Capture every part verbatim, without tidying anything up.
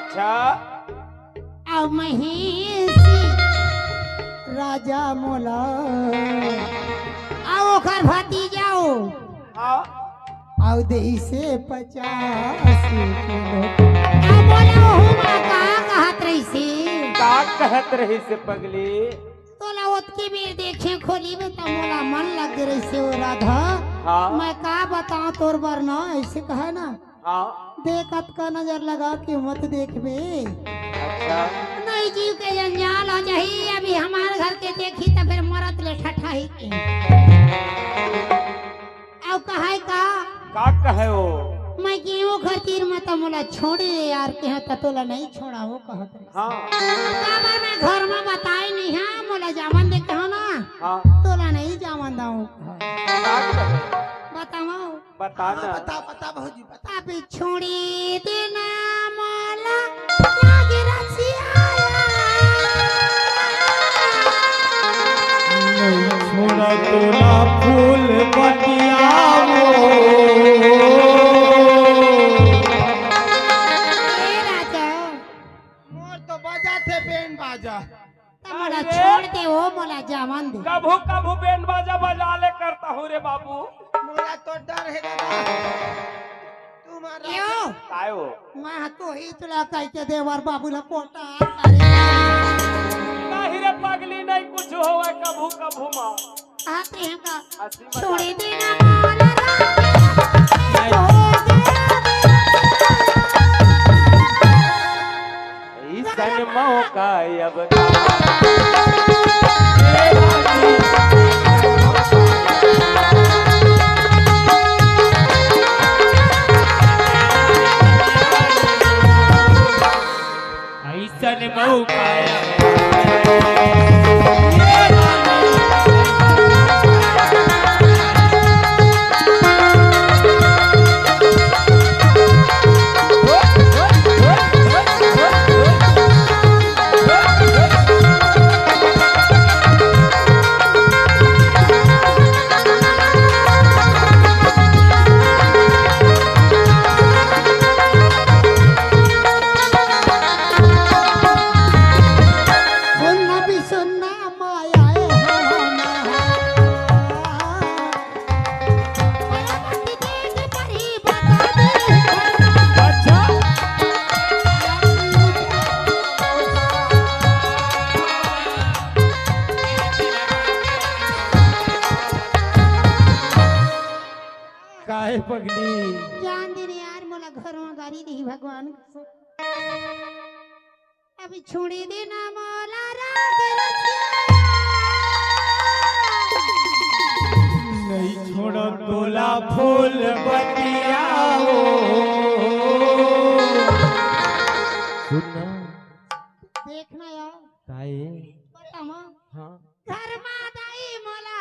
अच्छा। अउ महेशी राजा मोला, अउ ओकर भतीजा ओ, हाँ। अउ देइसे पचास किलो। अउ मोला ओहू मा का कहत रहिसे? का कहत रहिसे पगली? तोला ओतकी बेर देखे खोली में त मोला मन लग गे रहिसे ओ राधा। हाँ। मैं का बताओं तोर बर ना, अइसे कहे ना। हाँ। देख, अतका नजर लगा के मत देखबे। अच्छा। नहीं, जीव के जंजाल हो जाही। अभी हमार घर के देखही त फेर मरत ले ठठाही के। अउ कहे का? का कहे ओ? मैं गेहूं खातिर में त मोला छोड़े यार, कहे त तोला नहीं छोड़ावों कहत रहे। हाँ। काबर मैं घर में बताए नहीं, हाँ, मोला जावन दे कहो ना। हाँ। तोला नहीं जावन दावों। का कहे? बताओ। बता हाँ, ना। बता, बता भौजी, बता। अभी छोड़ी देना मोला, लागे रसिया। नहीं छोड़ा तोला फूल बतियावों। ए राजा। मोर तो बजाथे बैंड बाजा। त मोला अरे। छोड़ दे ओ, मोला जावन दे। कभू कभू बैंड बाजा बजा ले करता हूँ रे बाबू। मोला तो डर हे दादा। तुम्हारा यो। काय हो? मैं तो ही तुला कह के देवर बाबू ला पोटा। अरे। नहीं रे पगली, नहीं कुछ होवे कभू कभू माँ। आते हैं का? हंसी मजाक। छोड़ देना मोला। ऐसन मौका अब ऐसन मौका अब काहे पगली? जान दे रे यार, मोला घर में गाड़ी नहीं भगवान। अभी छोड़ी देना मोला राग रसिया। नहीं छोड़ा तोला फूल बतियावों। सुन ना। देखना यार। काहे? बतावा। हाँ। घर मा दाई मोला।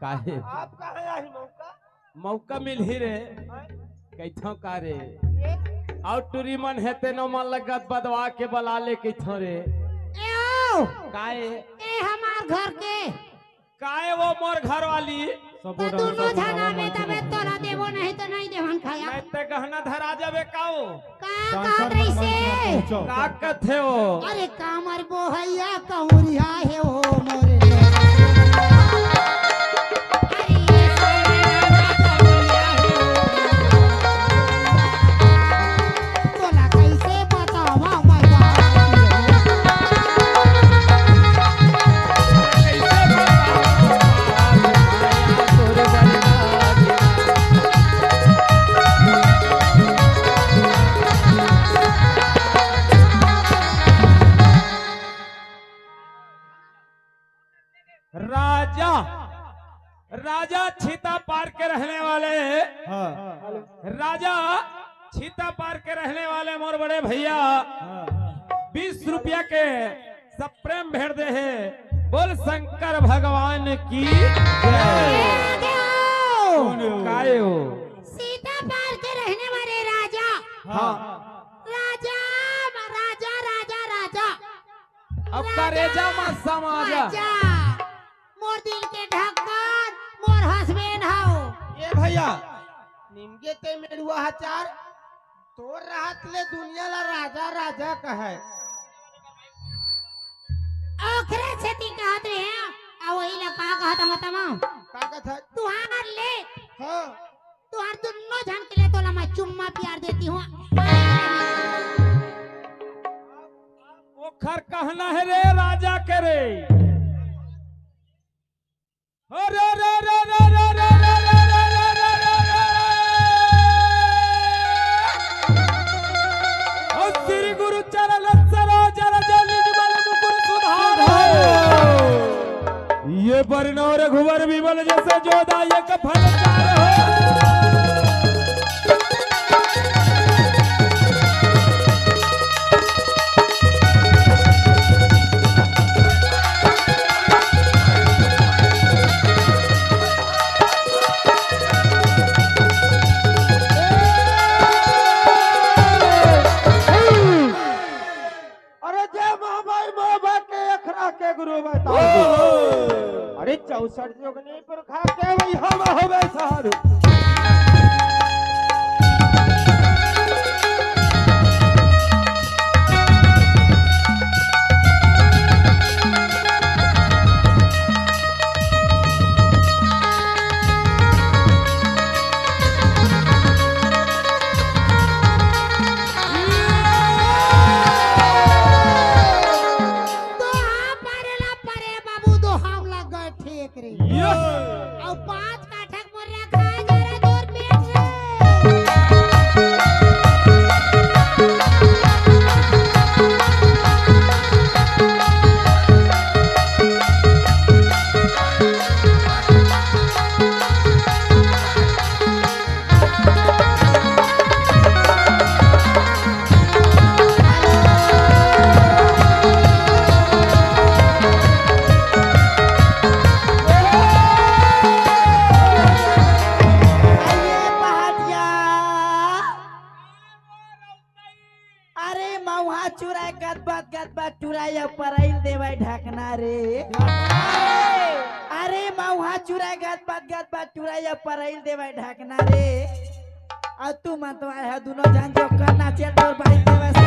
काहे? आप कहाँ आही मौका? मौका मिलही रे। कइथों का रे? अउ टुरी मन हे तेनो मन लगत बदवा के बला ले कइथों रे। ए ओ! काए? ए हमार घर के। काए वो मोर घर वाली? त दोनों झना में तबे तोला देबो नहीं त नहीं देवन खाया। नहीं ते गहना धरा जाबे का ओ? का कहत रहिसे? का कथे ओ? अरे कामर बोहैया कौरिया हे ओ मोरे। अरे ये सामने कौरिया हे ओ मोरे। तोला कैसे बतावा मैं बात? राजा, राजा छीता पार के रहने वाले, हाँ। राजा छीता पार के रहने वाले मोर बड़े भैया, हाँ। बीस रुपया के सप्रेम भेड़ दे हे। बोल शंकर भगवान की जय। जय हो। काय हो? छीता पार के रहने वाले हाँ। राजा, राजा, राजा, राजा। अब करेजा मा समाजा। राजा, मोर दिल के धड़कन, मोर husband हव। ए भैया, निमगे ते मेड़ुआ हचार, तोर रहत ले दुनिया ला राजा, राजा कहय। ओखरे सेती कहत रहे, आ वही ला का कहत हँव तमा? का कहत हस? तुँहर ले। हाँ। तुँहर दुन्नो झन के ले तोला मैं चुम्मा प्यार देती हँव। ओखर कहना हे रे राजा के रे। अरे रे रे रे रे रे रे रे रे रे रे रे। ओ श्री गुरु चरण सरोज रज निज मल मुकुर सुधार हो। ये परिणव रघुवर विमल जस जोदा एक फल चार हो। अरे जय महामाई मोहबा के अखरा के गुरु बता। ओहो। अरे चौसठ जोगनी पुरखा के वही हम होबे साधु। दोहा परे ला परे बाबू, दोहा म लग गए ठेक रे। यो। अउ पाँच काठक मोर रखा जरा जोर पेट रे। अरे मउहा चुराय गदबद गदबद चुराय अउ परइल देवय ढकना रे। अरे मउहा चुराय गदबद गदबद चुराय अउ परइल देवय ढकना रे। अउ तुमन तो आय हव दुनों झन जो करना चाहिए तोर बाई देवय सब।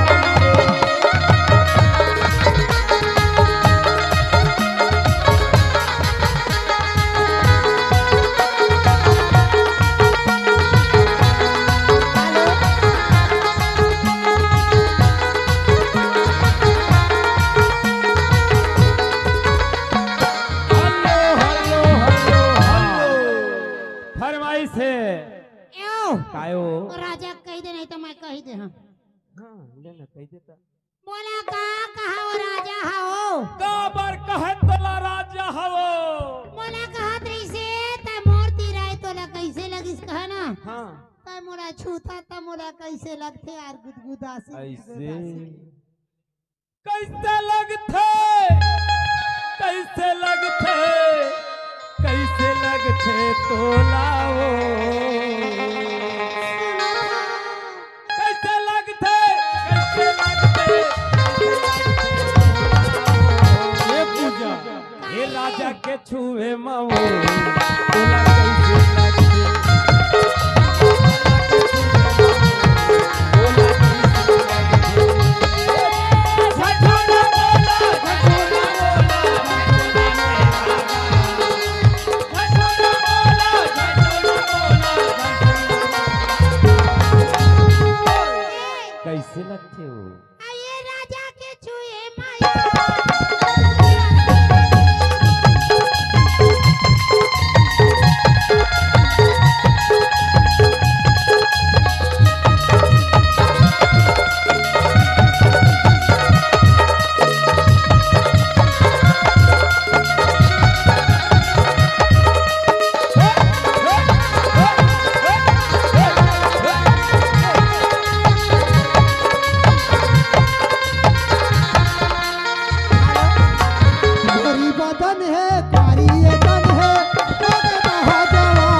Hello, hello, hello, hello. फरमाइश हे। एओ। कायो? राजा कहि दे, नहीं तो मैं कहि दे, हाँ। हाँ, ले ना, कहि दे त। मोला का कहा ओ राजा हव? काबर कहे तोला राजा हव? मोला कहत रहिसे, त मोर तीर आय, तोला कइसे लगिस कहा ना? हाँ। त मोला छूथा, त मोला कइसे लगथे यार, गुदगुदासी, अइसे। गुदगुदासी। कइसे लगथे, कइसे लगथे, कइसे लगथे तोला ओ? कइसे लगथे, कइसे लगथे, कइसे लगथे? हे पूजा, हे राजा के छुए म ओ, तोला कइसे लगथे? कइसे लगथे ओ? अये राजा के छुए माया। गोरी बदन हे, कारी ये तन हे, ओ दे दहा जवान।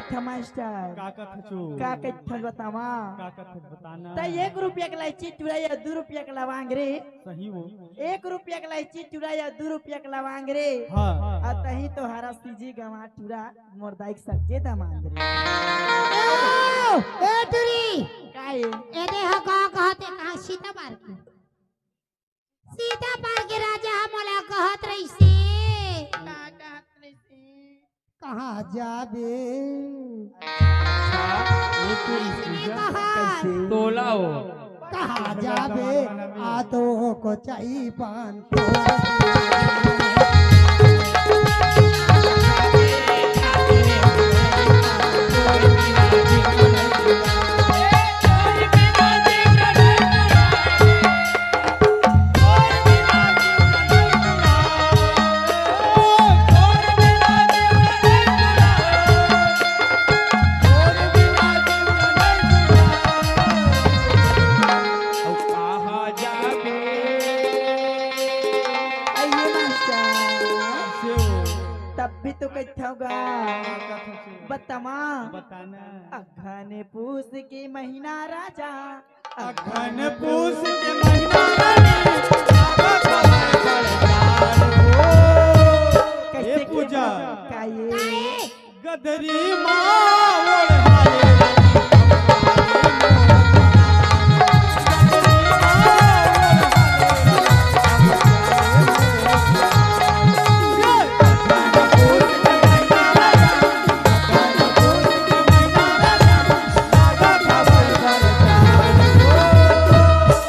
कथस मास्टर? का कथस ओ? का कथस बतावा? का कथस बताना? त एक रुपया के लाइची चुरा या दू रुपया के लवांग रे। सही वो। एक रुपया के लाइची चुरा या दू रुपया के लवांग रे। हाँ। अउ तहीं तो हरा सीजी गंवा टूरा मोर दाई के सगे दमांद रे। ए, ए टूरी। का ए? ए दे हा का कहत हे, कहाँ सीता पार के? सीता पार के राजा ह मोला कहत रहिसे। का कहत रहिसे? कहाँ जाबे? अच्छा, ये तो अइसने पूजा कहा। कैसे? तोला हो। कहाँ जाबे? आ तो को चाई पान। अउ कहाँ जाबे? आइए मास्टर। से हो। तब भी तो कहता होगा। का कथस ओ? बतावा। बताना। अगहन पूस के महीना राजा। अगहन पूस के महीना रानी, लागत हवय बरसात हो। कैसे ए पूजा। का ए? का ए? गदरी माँ ओढ़ाए।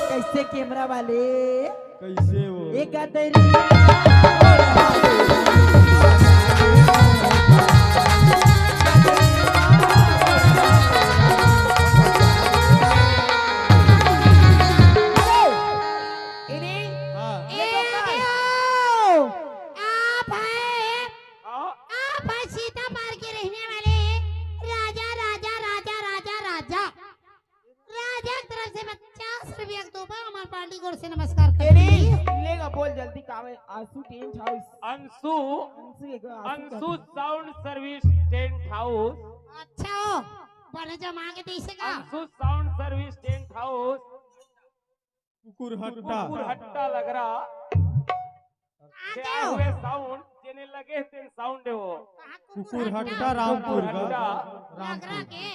कैसे कैमरा वाले? कैसे हो? ए गदरी। अरे, इन्हीं हाँ। ये तो ए, का है? देखो, आप है, हाँ। आप है सीता पार के रहने वाले राजा, राजा, राजा, राजा, राजा। राजा की तरफ से पचास रुपया के तोहफा, हमार पार्टी की ओर से नमस्कार कर तेरी दी। लेगा, बोल जल्दी, काम है। आंसू टेंट हाउस। अंशु, अंशु एक बार आंसू अंशु कर। Sound service tent house. अच्छा हो, बने जमा के दे से का? अंशु साउंड सर्विस टेंट हाउस। कुकुरहट्टा। कुकुरहट्टा लग रहा। कहाँ से के आए हो? हुए साउंड, जेने लगे तेन साउंड है वो। कहाँ कुकुरहट्टा? कुकुरहट्टा रामपुर का। कुकुरहट्टा। लग रहा के?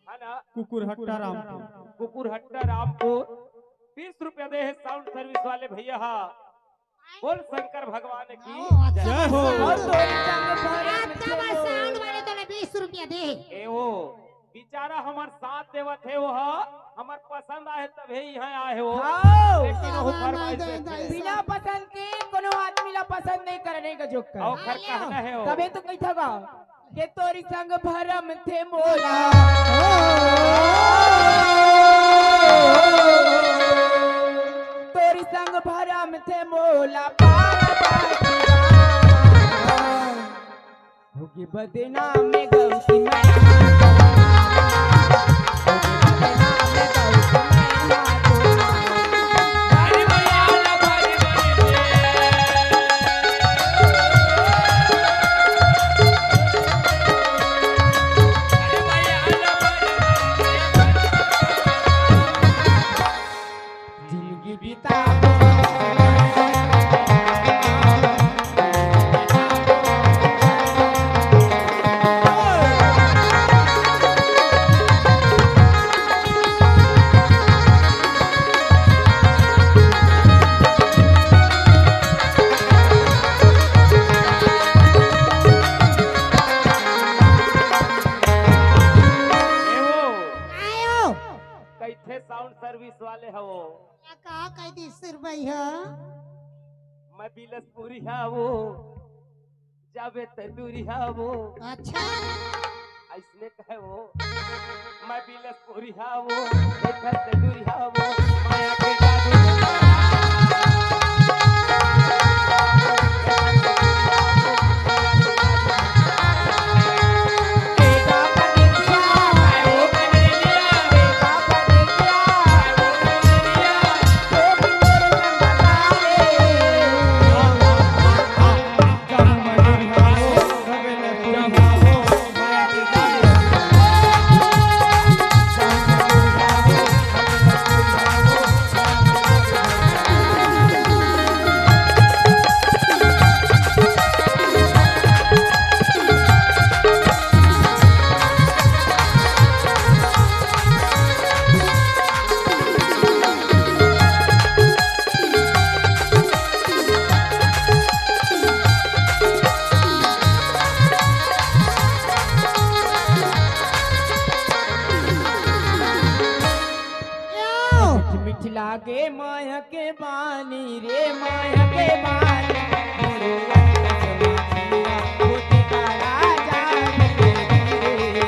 है ना? कुकुरहट्टा रामपुर। कुकुरहट्टा रामपुर। बीस रुपया दे है साउंड सर्विस वाले भैया हा। बोल शंकर भगवान की ओ, अच्छा जय हो। बस साउंड। और तोरी संग भरम आपका थे बस साउंड मोला। वाले तो ने बीस रुपया दे। ए वो बेचारा हमर साथ देवत हे, वो ह हमर पसंद आहे तभे इहाँ आए हे वो। हाँ। लेकिन वो हाँ, फरमाइश दे, दे, दे। बिना पसंद के कोनो आदमी ला पसंद नहीं करने का जोकर। और हाँ, खर ले आओ। कहना है वो। तभे तो कही था का? के तोरी संग भरम थे मोला। तोरी संग भरम थे मोला पार पार। होगी बदनाम में गलती मैं। जिंदगी बिता। ए वो, आयो। कइसे साउंड सर्विस वाले हवो? का, का कह दी सिर भैया? मैं बिलसपुरी हवो, जाबे त दूरी हवो। अच्छा। अइसने कहे वो, मैं बिलसपुरी हवो, देखत दूरी हवो, माया के जादू। के माया के बानी रे, माया के बानी। गुरुवन के समाधिया होते का राजा धीरे धीरे।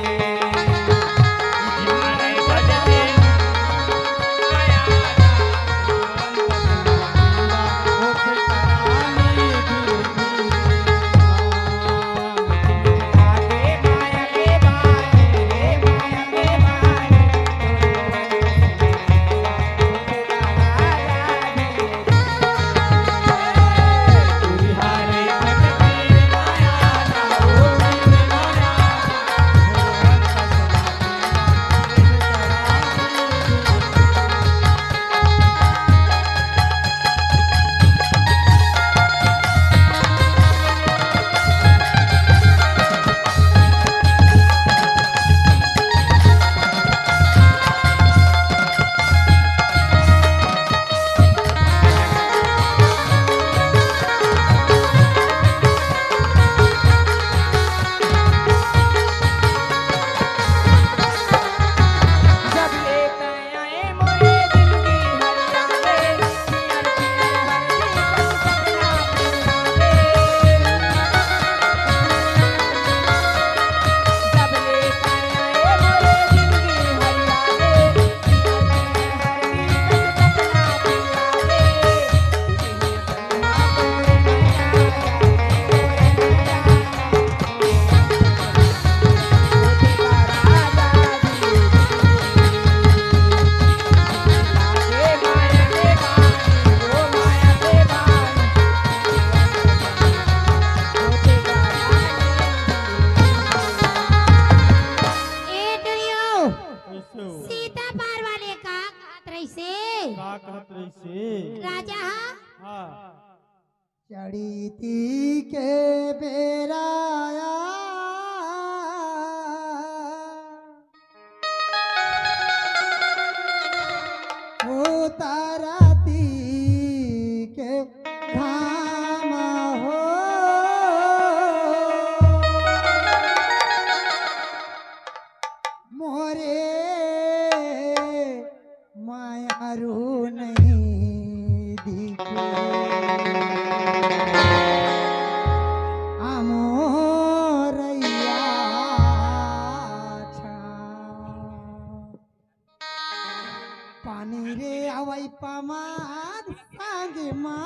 ए टुरियो, कइसे हो? सीता पार वाले का कहत रहिसे? का कहत रहिसे? राजा हा? हाँ। चढ़ती के बेराया उतरती के घाम हो मोरे मायारू नहीं दिखे। अमोरैया छा पानी रे आवै पमान संग मा।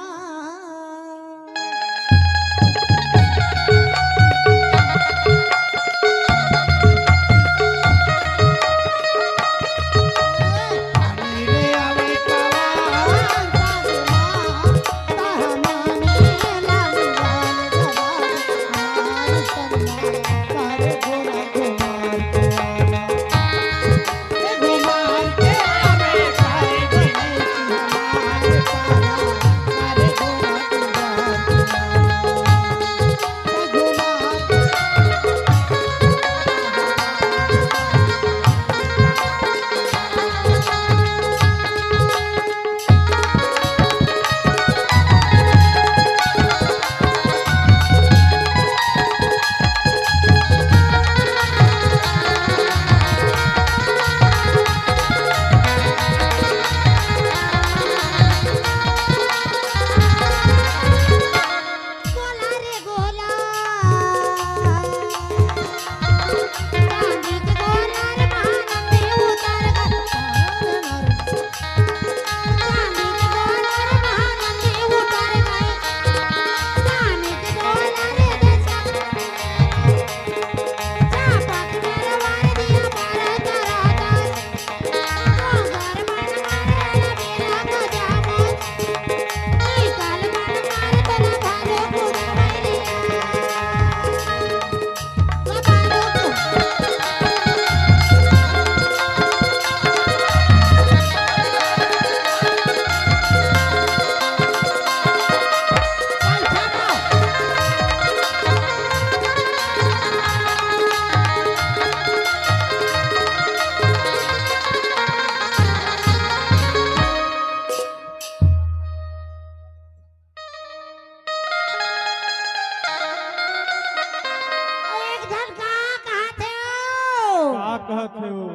एक झन का कहत हे ओ? का कहत हे ओ?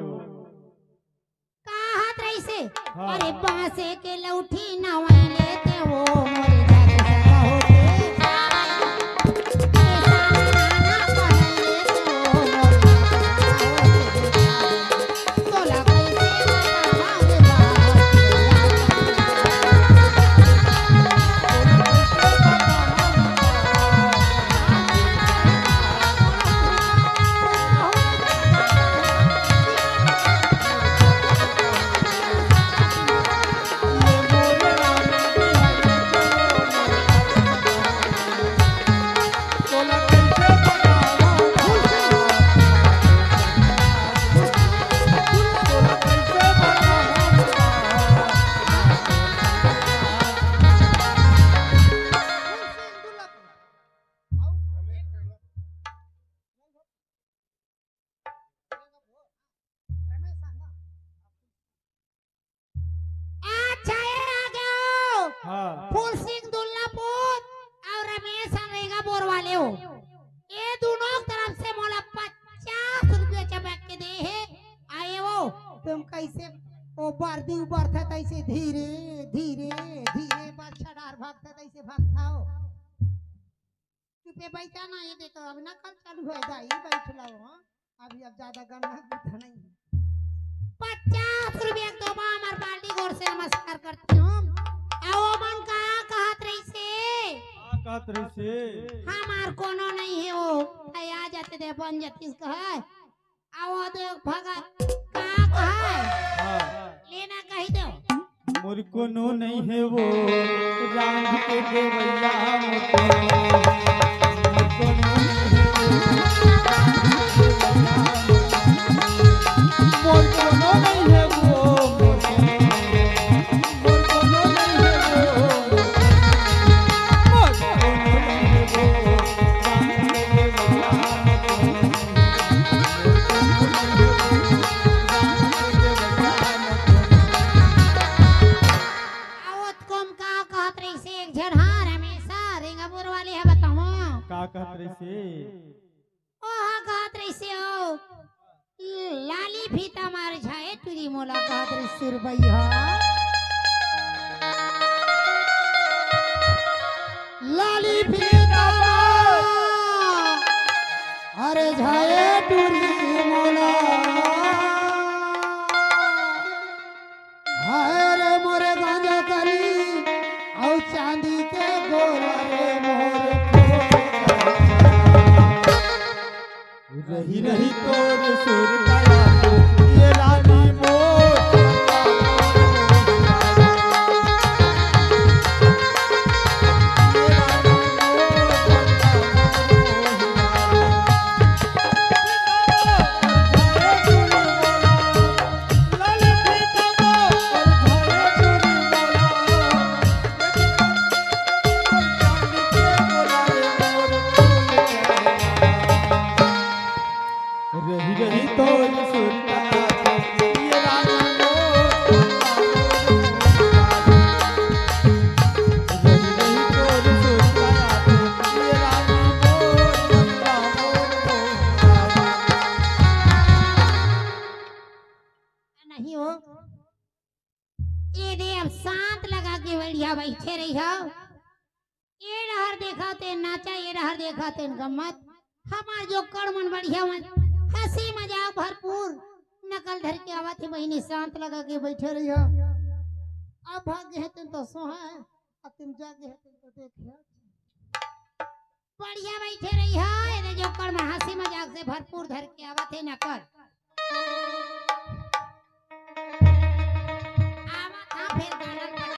का हाथ रहिसे? हाँ। अरे बांसे के लौठी नवाई लेते हो मोरे जात सगा होते। अच्छा, ये आ गयो। हाँ। फूल सिंह दुल्ला पूत अउ रमेश अनरेगा बोर वाले हो। ये दोनों तरफ से मोला पचास रुपया चपक के दे हे। आए वो। तुम कैसे वो बरदी उबरथा तैसे धीरे, धीरे, धीरे बरछा डार भागथा तैसे भागथा हो। चुपे बैठा ना, ये देखो, अब ना कल चालू हो जाई, बैठ लो, हाँ। अभी अब ज्यादा गन्ना गूंथा नहीं। पचास रुपया के दोबा हमार बाल्टी गोर से नमस्कार करती हूँ। आ वो मन का कहत रही से? का कहत रही से? हमार कोनो नहीं है वो। आ जाते दे बन जातीस कहे। आ वो दे भगत का कहे? हाँ। लेना कही दो। मोर कोनो नहीं है वो रांध के देवैया मोर कोनो नहीं है। मोर कोनो नहीं है वो, मोर कोनो नहीं है वो, मोर कोनो नहीं है वो, रांध के देवैया मोर कोनो नहीं है। आवत कोम का कहत रहिसे एक झन, हाँ, रमेशा, रेंगाबोर वाले ह, बताओ। का कहत रहिसे? ओहा कहत रहिसे, ओ, लाली फीता मार झाए टुरी मोला कहत रहिसे सुरबैया। लाली फीता मार, अरे झाए टुरी मोला। हाय रे मोरे गांजा कली, अउ चांदी के गोला रे मोरे। रही रही तोर सुर कला, ये रानी मोर। रही रही तोर सुरता, ये रानी मोर। रही रही तोर सुरता, ये रानी मोर। नहीं हो, ये दे अब शांत लगा के बढ़िया बैठे रही हो। ये डहर देखा तेन नाचा, ये डहर देखा तेन गम्मत। हमार जोकड़ मन बढ़िया मन, हंसी मजाक भरपूर नकल धर के आवत हे बहिनी, शांत लगा के बैठे रहिया। अब भाग गए तेन तो सोहा है, अब तुम जागे है तेन तो देखिया। बढ़िया बैठे रहिया, ये दे जोकड़ मन हंसी मजाक से भरपूर धर के आवत हे नकल।